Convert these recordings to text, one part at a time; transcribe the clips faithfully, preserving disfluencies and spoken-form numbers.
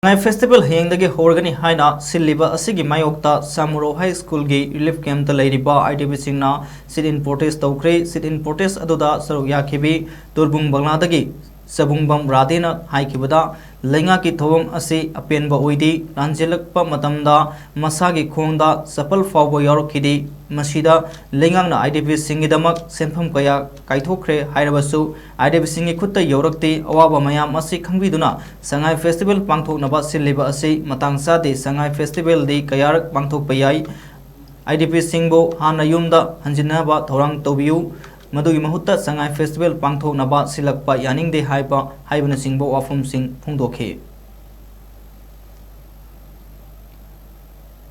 ꯁꯉꯥꯏ festival ꯍꯌꯦꯡꯗꯒꯤ ꯍꯧꯔꯒꯅꯤ ꯍꯥꯏꯅ ꯁꯤꯜꯂꯤꯕ ꯑꯁꯤꯒꯤ ꯃꯥꯌꯣꯛꯇ ꯁꯥꯃꯨꯔꯧ ꯍꯥꯏ ꯁ꯭ꯀꯨꯜꯒꯤ ꯔꯤꯂꯤꯐ ꯀꯦꯝꯞꯇ ꯂꯩꯔꯤꯕ ꯑꯥꯏ ꯗꯤ ꯕꯤ ꯁꯤꯡꯅ ꯁꯤꯠ ꯏꯟ ꯄ꯭ꯔꯣꯇꯦꯁ ꯇꯧꯈ꯭ꯔꯦ꯫ ꯁꯤꯠ ꯏꯟ ꯄ꯭ꯔꯣꯇꯦꯁ ꯑꯗꯨꯗ ꯁꯔꯨꯛ ꯌꯥꯈꯤꯕꯤ ꯇꯣꯔꯕꯨꯡ ꯕꯪꯂꯥꯗꯒꯤ ꯆꯕꯨꯡꯕꯝ ꯔꯥꯙꯦꯅ ꯍꯥꯏꯈꯤꯕꯗ, ꯂꯩꯉꯥꯛꯀꯤ ꯊꯧꯑꯣꯡ ꯑꯁꯤ ꯑꯄꯦꯟꯕ ꯑꯣꯏꯗꯦ꯫ ꯂꯥꯟꯖꯦꯜꯂꯛꯄ ꯃꯇꯝꯗ ꯃꯁꯥꯒꯤ ꯈꯣꯡꯗ ꯆꯄꯜ ꯐꯥꯎꯕ ꯌꯥꯎꯔꯛꯈꯤꯗꯦ꯫ ꯃꯁꯤꯗ ꯂꯩꯉꯥꯛꯅ ꯑꯥꯏ ꯗꯤ ꯕꯤ ꯁꯤꯡꯒꯤꯗꯃꯛ ꯁꯦꯟꯐꯝ ꯀꯌꯥ ꯀꯥꯏꯊꯣꯛꯈ꯭ꯔꯦ ꯍꯥꯏꯔꯕꯁꯨ, ꯑꯥꯏ ꯗꯤ ꯕꯤ ꯁꯤꯡꯒꯤ ꯈꯨꯠꯇ ꯌꯧꯔꯛꯇꯦ꯫ ꯑꯋꯥꯕ ꯃꯌꯥꯝ ꯑꯁꯤ ꯈꯪꯕꯤꯗꯨꯅ ꯁꯉꯥꯏ ꯐꯦꯁꯇꯤꯚꯦꯜ ꯄꯥꯡꯊꯣꯛꯅꯕ ꯁꯤꯜꯂꯤꯕ ꯑꯁꯤ ꯃꯇꯥꯡ ꯆꯥꯗꯦ꯫ ꯁꯉꯥꯏ ꯐꯦꯁꯇꯤꯚꯦꯜꯗꯤ ꯀꯌꯥꯔꯛ ꯄꯥꯡꯊꯣꯛꯄ ꯌꯥꯏ꯫ ꯑꯥꯏ ꯗꯤ ꯕꯤ ꯁꯤꯡꯕꯨ ꯍꯥꯟꯅ ꯌꯨꯝꯗ ꯍꯟꯖꯤꯟꯅꯕ ꯊꯧꯔꯥꯡ ꯇꯧꯕꯤꯌꯨ꯫ ꯃꯗꯨꯒꯤ ꯃꯍꯨꯠꯇ ꯁꯉꯥꯏ ꯐꯦꯁꯇꯤꯚꯦꯜ ꯄꯥꯡꯊꯣꯛꯅꯕ ꯁꯤꯜꯂꯛꯄ ꯌꯥꯅꯤꯡꯗꯦ ꯍꯥꯏꯕ, ꯍꯥꯏꯕꯅꯆꯤꯡꯕ ꯋꯥꯐꯝꯁꯤꯡ ꯐꯣꯡꯗꯣꯛꯈꯤ꯫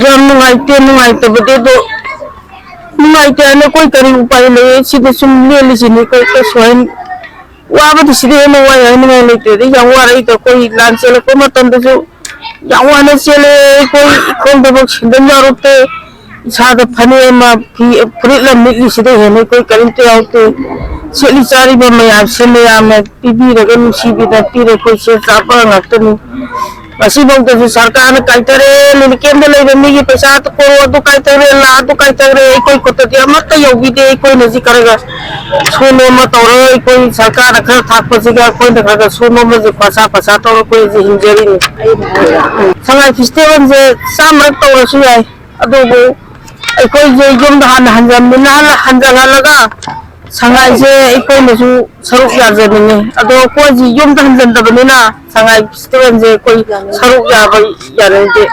ꯌꯥꯝ ꯅꯨꯡꯉꯥꯏꯇꯦ, ꯅꯨꯡꯉꯥꯏꯇꯕꯗꯤ ꯑꯗꯣ ꯅꯨꯡꯉꯥꯏꯇꯦ ꯍꯥꯏꯅ ꯑꯩꯈꯣꯏ ꯀꯔꯤ ꯎꯄꯥꯏ ꯂꯩ? ꯁꯤꯗ ꯁꯨꯝ ꯂꯦꯜꯂꯤꯁꯤꯅꯤ ꯑꯩꯈꯣꯏ, ꯑꯩꯈꯣꯏ ꯁꯨꯃꯥꯏꯅ ꯋꯥꯕꯗꯤ ꯁꯤꯗ ꯍꯦꯟꯅ ꯋꯥꯏ ꯍꯥꯏꯅꯤꯡꯉꯥꯏ ꯂꯩꯇ꯭ꯔꯦ꯫ ꯑꯗꯩ ꯌꯥꯝ ꯋꯥꯔꯛꯏꯗ ꯑꯩꯈꯣꯏ ꯂꯥꯟ ꯆꯦꯜꯂꯛꯄ ꯃꯇꯝꯗꯁꯨ ꯌꯥꯝ ꯋꯥꯅ ꯆꯦꯜꯂꯦ꯫ ꯑꯩꯈꯣꯏ ꯏꯈꯣꯡ ꯊꯕꯛ ꯁꯤꯟꯗꯝ ꯌꯥꯎꯔꯛꯇꯦ꯫ ꯏꯁꯥꯗ ꯐꯅꯦꯛ ꯑꯃ, ꯐꯤ, ꯐꯨꯔꯤꯠ ꯑꯃ ꯂꯤꯠꯂꯤꯁꯤꯗ ꯍꯦꯟꯅ ꯑꯩꯈꯣꯏ ꯀꯔꯤꯝꯇ ꯌꯥꯎꯗꯦ꯫ ꯁꯦꯠꯂꯤ ꯆꯥꯔꯤꯕ ꯃꯌꯥꯝꯁꯦ ꯃꯌꯥꯝꯅ ꯄꯤꯕꯤꯔꯒ ꯅꯨꯡꯁꯤꯕꯤꯗ ꯄꯤꯔꯦ, ꯑꯩꯈꯣꯏ ꯁꯦ ꯆꯥꯕ ꯉꯥꯛꯇꯅꯤ꯫ ꯉꯁꯤꯐꯥꯎꯗꯗꯤ ꯁꯔꯀꯥꯔꯅ ꯀꯥꯏꯊꯔꯦ, ꯂꯤꯂꯤꯀꯦꯟꯗ ꯂꯩꯕ ꯃꯤꯒꯤ ꯄꯩꯁꯥ ꯀꯣꯔꯣ ꯑꯗꯨ ꯀꯥꯏꯊꯔꯦ, ꯂꯥ ꯑꯗꯨ ꯀꯥꯏꯊꯔꯦ, ꯑꯩꯈꯣꯏ ꯈꯨꯠꯇꯗꯤ ꯑꯃꯠꯇ ꯌꯧꯕꯤꯗꯦ꯫ ꯑꯩꯈꯣꯏꯅ ꯁꯤ ꯈꯔꯒ ꯁꯨ ꯅꯣꯝꯕ ꯇꯧꯔꯒ ꯑꯩꯈꯣꯏ ꯁꯔꯀꯥꯔꯅ ꯈꯔ ꯊꯥꯛꯄꯁꯤꯒ ꯑꯩꯈꯣꯏꯅ ꯈꯔꯒ ꯁꯨ ꯅꯣꯝꯕꯁꯦ ꯈꯣꯔꯁꯥ ꯄꯩꯁꯥ ꯇꯧꯔꯒ ꯑꯩꯈꯣꯏ ꯍꯧꯖꯤꯛ ꯍꯤꯡꯖꯔꯤꯅꯤ꯫ ꯁꯉꯥꯏ ꯐꯦꯁꯇꯤꯚꯦꯜꯁꯦ ꯆꯥꯝꯃꯔꯛ ꯇꯧꯔꯁꯨ ꯌꯥꯏ, ꯑꯗꯨꯕꯨ ꯑꯩꯈꯣꯏꯁꯦ ꯌꯨꯝꯗ ꯍꯥꯟꯅ ꯍꯟꯖꯟꯕꯅꯤꯅ ꯍꯟꯖꯜꯍꯜꯂꯒ ꯁꯉꯥꯏꯁꯦ ꯑꯩꯈꯣꯏꯅꯁꯨ ꯁꯔꯨꯛ ꯌꯥꯖꯅꯤꯡꯉꯤ꯫ ꯑꯗꯣ ꯑꯩꯈꯣꯏꯁꯤ ꯌꯨꯝꯗ ꯍꯟꯖꯟꯗꯕꯅꯤꯅ ꯁꯉꯥꯏ ꯐꯦꯁꯇꯤꯚꯦꯜꯁꯦ ꯑꯩꯈꯣꯏ ꯁꯔꯨꯛ ꯌꯥꯕ ꯌꯥꯅꯤꯡꯗꯦ꯫